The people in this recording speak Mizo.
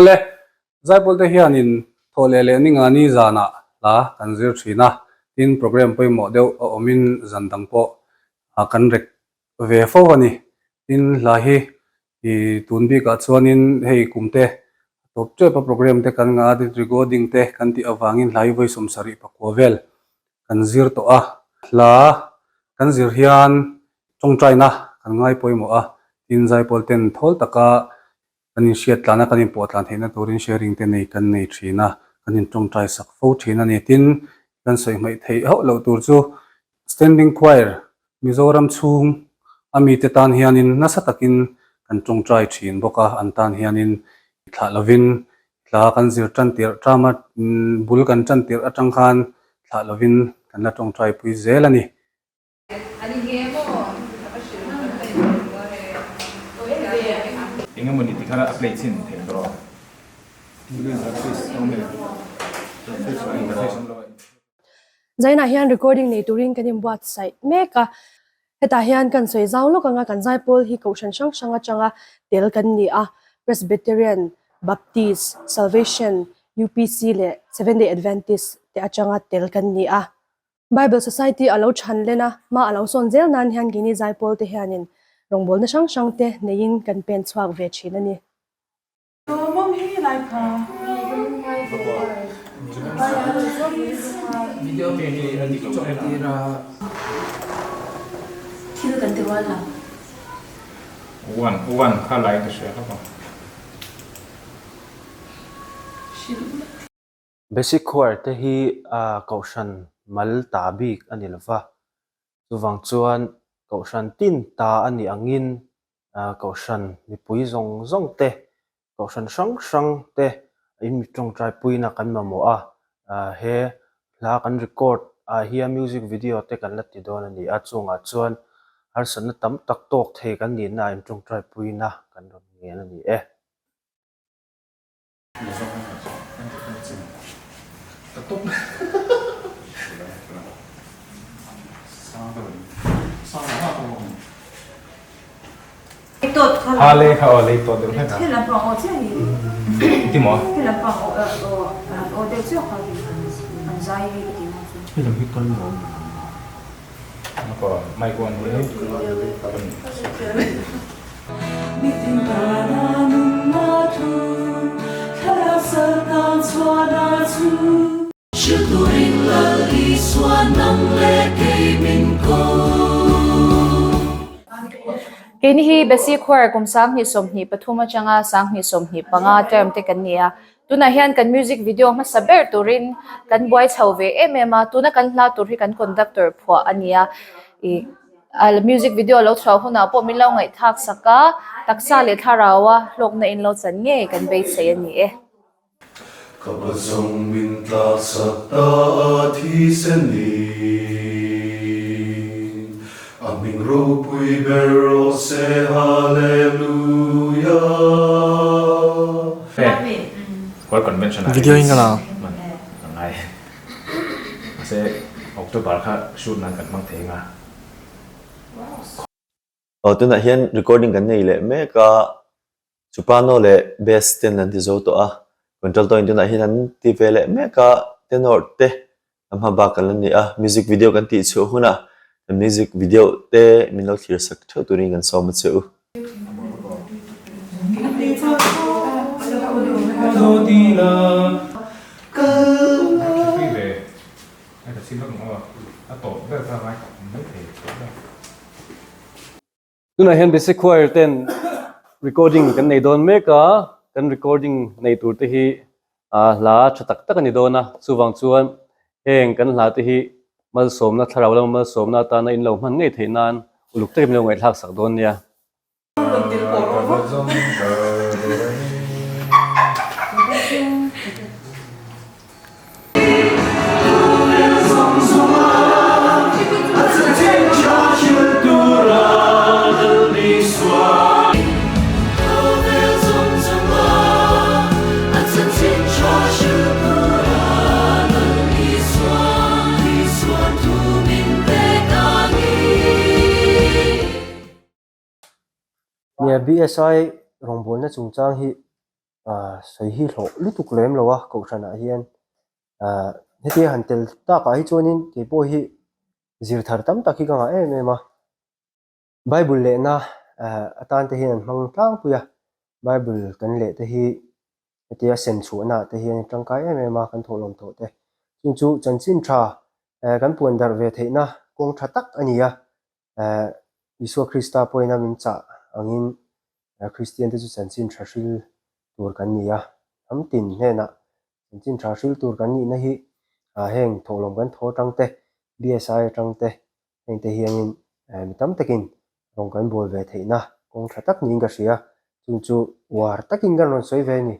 Le, Zaipawl te hianin thawhleh leh ningani zanah hla kan zir thin a, tin program pawimawh deuh a awmin zan dang pawh kan rek ve fo a ni. Tin hla hi i tun bikah chuanin hei kum te tawp tep a program te kan ngah a, tin recording te kan tih avangin hla hi vawi 74 vel kan zir tawh a. Hla kan zir hian tawngtaina kan ngai pawimawh a, tin Zaipawl ten thawl taka Kan inhriat tlana kan inpawh tlan theihna turin sharing te nei kan nei thin a, kan intawngtai sak fo thin a ni. Tin, kan sawi hmaih theih hauh loh tur chu Standing Choir Mizoram chhung a mite tan hianin nasa takin kan tawngtai thin bawk a, an tan hianin thlah lovin thla kan zir tan tirh tama bul kan tan tirh atang khan thlah lovin kan la tawngtai pui zel a ni. Eng emawni ti kha a play chhin theih tawh a. Zainah hian recording nei turin kan inbuatsaih mek a, hetah hian kan sawi zau lawk anga kan zaipawl hi kohhran hrang hrang atanga tel kan ni a, Presbyterian, Baptist, Salvation, UPC leh Seventh Day Adventist te atanga tel kan ni a. Bible Society a lo chhan len a, hma a lo sawn zel nan hian Guinea zaipawl te hianin rawngbawlna hrang hrang te neiin kan pen chhuak ve thin a ni. Basic choir te hi kohhran mal ta bik a ni lova, chuvang chuan kohhran tin ta a nih angin kohhran mipui zawng zawng te, kohhran hrang hrang te in mi tawngtai puina kan mamawh a, he hla kan record ah hian music video te kan la ti dawn a ni a, chungah chuan harsatna tam tak tawk thei kan nihna ah in tawngtai puina kan rawn ngen a ni e. Keini hi Besi Choir kum 2023 atanga 2025 term te kan ni a. Tunah hian kan music video hmasa ber turin kan buai chho ve em em a, tuna kan hla tur hi kan conductor phuah a ni a. Ih a music video lo chhuah hunah pawh min lo ngaihthlak sak a, taksa leh thlarau a hlawkna in lo chan ngei kan beisei a ni e. Ka pa zawng min tlaksak ta a thisen in, a hming ropui ber rawh se Hallelujah. Video in ka la. Aw tunah hian recording kan nei leh mek a. Soprano leh bass ten an ti zo tawh a, contralto in tunah hian an ti ve leh mek a, tenor te a hma bak an la ni a, music video kan tih chhuah hunah kan music video te min lo thlir sak theuh turin kan sawm a che u. Tunah hian Basic Choir ten recording kan nei dawn mek a, kan recording nei tur te hi hla tha tak tak a ni dawn a, chuvang chuan heng kan hla te hi malsawmna thlarau lama malsawmna atana in lo hman ngei theih nan uluk takin min lo ngaihthlak sak dawn nia. Nia, BSI rawngbawlna chungchang hi. Sawi hi hlawh lutuk lem lo a kohhranah hian ah hetia han tel takah hi chuanin kei pawh hi zir thar tam tak hi ka ngah em em a bible lehna ah atan te hian an hmang tlangpui a bible kan leh te hi hetia sem chhuahna ah te hian a tangkai em em a kan thawhlawm tawh te chung chu chanchin tha eh kan puan darh ve theihna kawng tha tak a ni a eh Isua Krista pawhin a min chah angin Kristian te chu chanchin tha hril tur kan ni a, hnam tin hnenah chanchin tha hril tur kan nihna hi heng thawhlawm kan thaw atang te, BSI atang te, heng te hianin mi tam takin rawn kan bawl ve theihna kawng tha tak niin ka hria, chung chu uar takin kan rawn sawi ve a ni.